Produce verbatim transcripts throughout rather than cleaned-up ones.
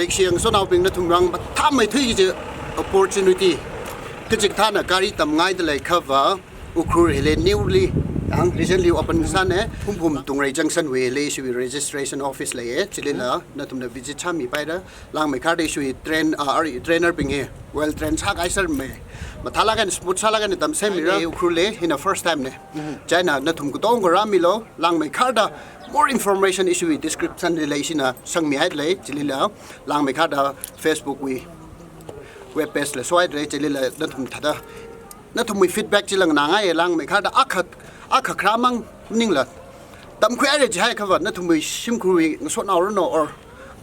Leikashiya ngasotnaobing, nathumwui vang mathāmeithui kaji opportunity. Kachikathāna gari tamngaida leiakhava, Ukhrul hili newly, ang recently open sāne, Phumphum Tungrei Junction wui hili ishiwui registration office leiye, chilila nathumna visit sāmipaira, langmeikharda ishiwui train, ah, ari trainer bing hi well train sākahai sārme. Mathālāk eina smooth sālāk eina tamsāmira, Ukhrulli hina first time ne. Chieina nathum katonga rāmilu, langmeikharda more information ishiwui description li lei, ishina sangmihaida lei, chilila langmeikharda Facebook wui web page la sohaida lei, chilila nathum thāda, nathumwui feedback chila nganāngaiye, langmeikharda akha, akha kramang ningla. Tamkhuihaira jihaiakhava, nathumwui shimkhurwui ngasotnao ranu or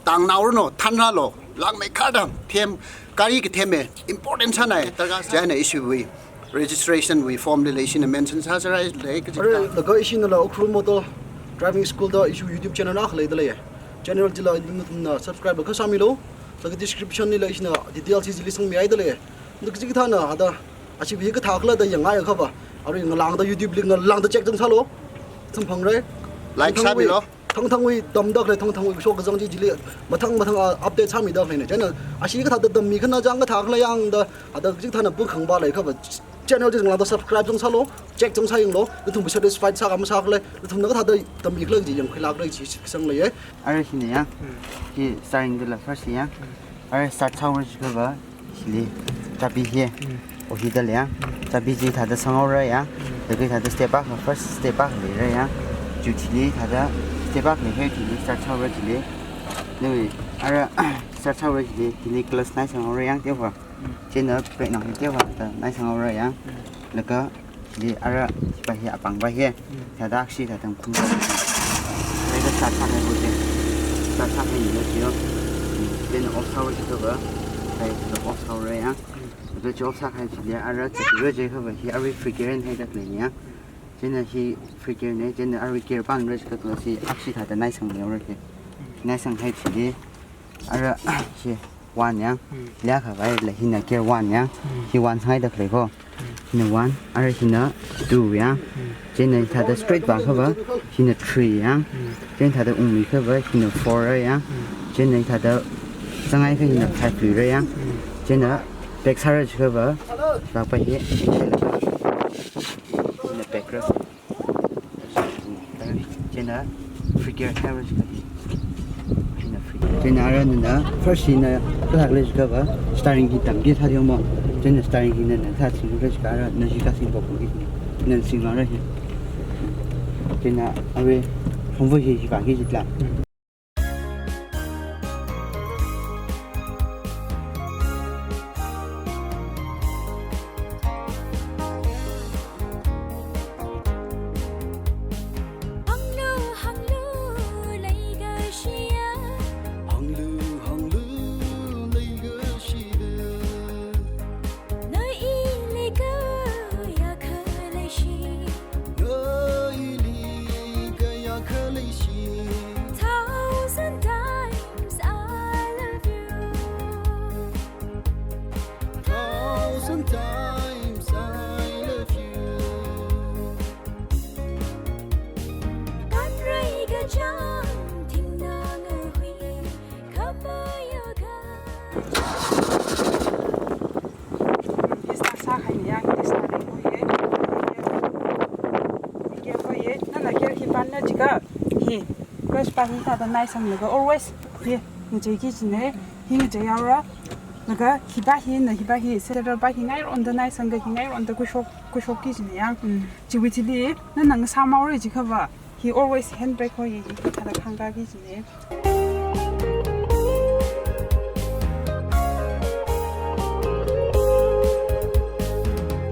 tāngnao ranu, thanrālu, langmeikharda them, gari katheme important sānai, darkar sānai, ishiwui registration wui form lila ishina mention sāsāra lei kaji. Are, laga ishinala Ukhrul Motor Driving School da ishiwui YouTube channel akha leida leiye. Channel chila nathumna subscribe akha sāmilu. Laga description lila ishina details chili sangmihaida lei. Nda kachikathāna hithāda, ashiva hi kathākhala da yangngai akhava, arui ngalāngda YouTube li ngalāngda check zangsālu. Samphangrai. Like sāmilu. Thangthangwui tamda khalei, thangthangwui kashok kazang chi chili mathang mathang, ah, update sāmida khaleine. Chieina ashi kathāda tammi khana, chang kathākhala yangda, hithāda kachikathāna pung khangva leiakhava, channel chi ngalāngda subscribe zangsālu, check zangsāyanglu, nathumva satisfied sākha masākhala, nathumna kathāda tammikhala kaji yangkhuilākra kaji sangleiye. Ara hina yang, hi starting dala first yang. Ara start sāhaora jiakhava, hili, chabi hi. Oh, hithāda lei yang. Chabi chi thāda sanghaora yang. Laga thāda step akha, first step akha leira yang. Chi chili thāda step akha leihai chili start sāhaora chili. Nui, ara start sāhaora chili, hili clutch naisanghaora yang teokha. Chieina brake nang hi teokha thāda naisanghaora yang. Laga, hili ara, hipa hi apāngpa hi. Thāda akhashi thāda khum. Thāda start sākahai ho chi. Start sākahai ni lo chi yo. Chieina off sāhaora jiakhava. Thāda off sāhaora yang. Thāda chi off sākahai chili ara chi lo jiakhava hi arui free gear haida khaleine yang. Chieina hi free gear ne, chieina arui gear pāngra jiakhava hi akhashi thāda naisangmihaora hi. Naisanghai chili. Ara hi one yang. Hili akha vai lei, hina gear one yang. Hi one sāhaida khalei ko. Hina one, ara hina two yang. Chieina thāda straight vāakhava, hina three yang. Chieina thāda ungmiakhava, hina four yang. Chieina thāda zanghaiakha hina five luira yang. Chieina brake sāra jiakhava, vāpa hi, hina brake ra. Chieina free gear haira jiakhava. Chieina free gear. Chieina ara nana first hina kathākhala jiakhava steering hi tamki thāda yangmo. Chieina steering hi nana kathā singkhala jiakha ara na hi kasingpok ki. Nana singla ra hi. Chieina arui hongvo hi hi vāki jila. Hānglu, hānglu, leikashiya. Hānglu, hānglu, leikashiya. Na ili kayākha leishi. Na ili kayākha leishi. Thousand times I love you. Thousand times I love you. Kanrei kachāng thingnā ngahui, khamayā kha. Hi start sākahai ni yang, hi start sākahai ni. Hi gear hi, nana gear hi pānra jiakha, hi clutch pa hi thāda naisanglaga always hi ngacheiki jine, hi ngacheihaora. Laga hipa hi, na hipa hi, accelerator pa hi ngaironda naisangakha hi ngaironda kushok, kushokki jine yang. Chiwui thili, nana ngasāmhaora jiakhava, hi always handbrake ho hi, hi thāda khāngkāki jine.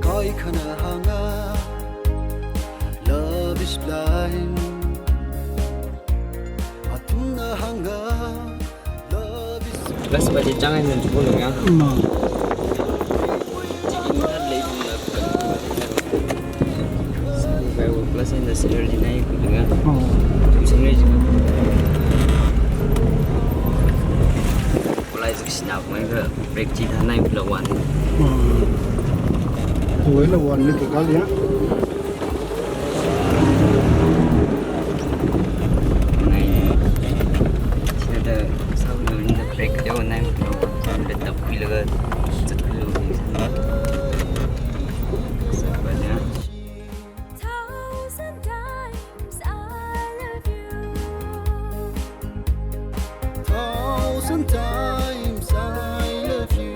Kaikhana hānga, love is blind. Athumna hānga, love is blind. Plus budget chang ai nan chukolo ya. Ma. Chicken hat lei pun la. Plus in the salary nai kulinga. Oh. Tum sing rei jing. Kulai zik sinap mai ka brake chi tha nai pula one. Oh. Kuwai la one ni kakal ya. Nai. Sida sa lo ni the brake de on Sometimes I love you.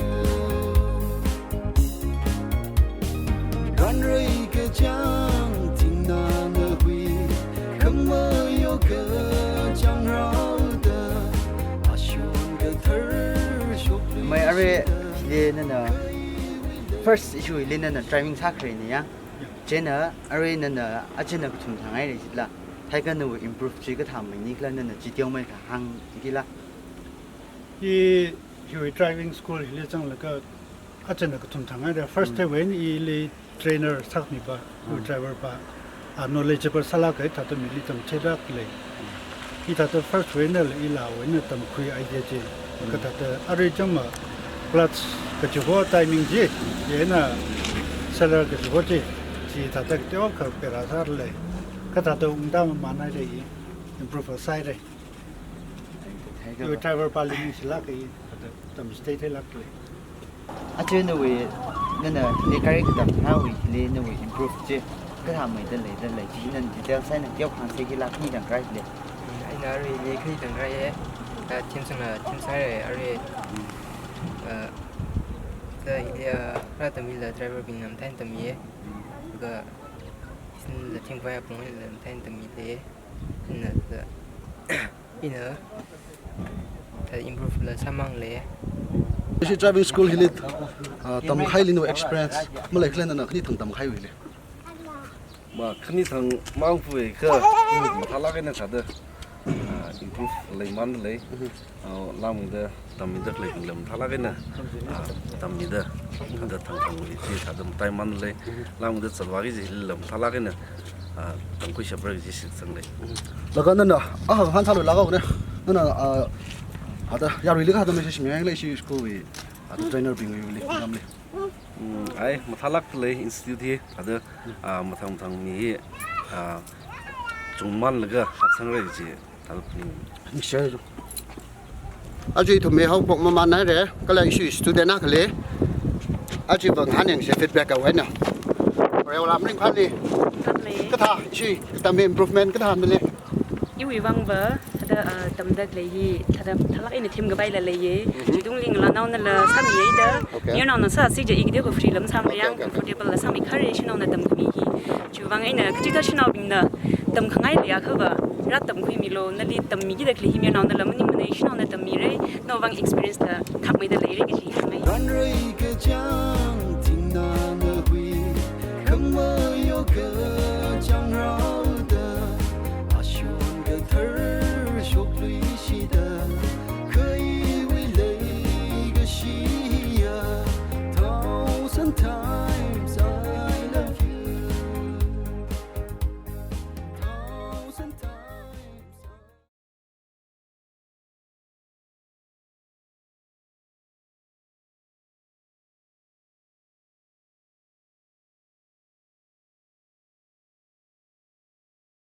Ranrei kachang tingna nahui, kamayo kachang rauda, ashun kathar shokli. Mai are, shida, le nana first issue le nana driving sākharei ni ya. Chieina are nana achina kathum thang ai re jila. Thai ka na improve chi kathā mai ni khala nana chi teomeikha hāngkila. I, hiwui driving school hili zanglaga achina kathum thang ai re. First, mm, theiwui eina ili trainer sākhami pa, hiwui, mm, driver pa, a, knowledgeable sālaga hithāda mili tamchitheilāk lei. Hithāda first wui einala ilāwui eina tamkhui idea chi. Mm. Kathāda arui chāngma clutch kachiho timing chi, chieina acceler kachiho chi, chithāda kateokha pera sāra lei. Kathāda ungda mamān ai re, improve sāi re. Thank you, thank you. Hiwui driver pali ningshilāk, kathāda tamchitheilāk lei. Achi nawui, nana hili gari katamngaowui hili nawui improve chi kathā maida leida lei, chi nana details eina teokha hāngsa kila, khi tangkharei le. Ina arui hili khi tangkharei e, ah, team sangna team sāra arui, ah, da, ah, rātamila driver bingna mathāda tammi e. Ka, isin la team vai apong la mathāda tammi le. Ina da, ina da improve la sāmang le. Ishi driving school hili, ah, tamkahai li nawui experience maleikhala nana khani thang tamkahaiwui le. Ma khani thang mangpui kha, mathālāk eina thāda, ah, improve leimān lei. Mhm. Ah, lāngda tammida khalei bingla mathālāk eina, ah, tammida, thāda thangthangwui chi thāda mataimān lei. Lāngda zatvāki jila mathālāk eina, ah, tamkhui shapra kaji shitsang lei. Laga nana, ah, hān sālu laga ne. Nana, ah, hithāda yaruili kathāda message mingai lei ishi school wui, ah, trainer bingwuili, ngamli. Mm, ai, mathālāk lei institute hi, thāda, ah, mathang mathang mi hi, ah, chungmānlaga haksang re chi. Ningshi. Aja ithum mi haophok mamān ai re, kala ishi student akhali. Aja vang hāngyangsa feedback awui eina. Reo lam ringphāli. Khat lei. Kathā, ishi, katam improvement kathā mili. Iwui vang va, thāda, ah, tamda khalei hi, thāda, thālāk eina themkapai la leiya. Mhm. Chitungli ngalānaonala sāmiya da. Okay. Mayarnaona sāsi ja i kateokha free la masāmara yang, okay, okay, okay, comfortable la sāmikhare shanaona tamkhami hi. Chiwui vang eina, kachichā shanaobingna tamkhangai leiakha va, rātamkhuimilu, nali tammikida khalei hi mayarnaonala maningmana, shanaona tammira, nawui vang experience la thakmeida leira kaji hāngngai. Ranrei kachang tingna nahui, kama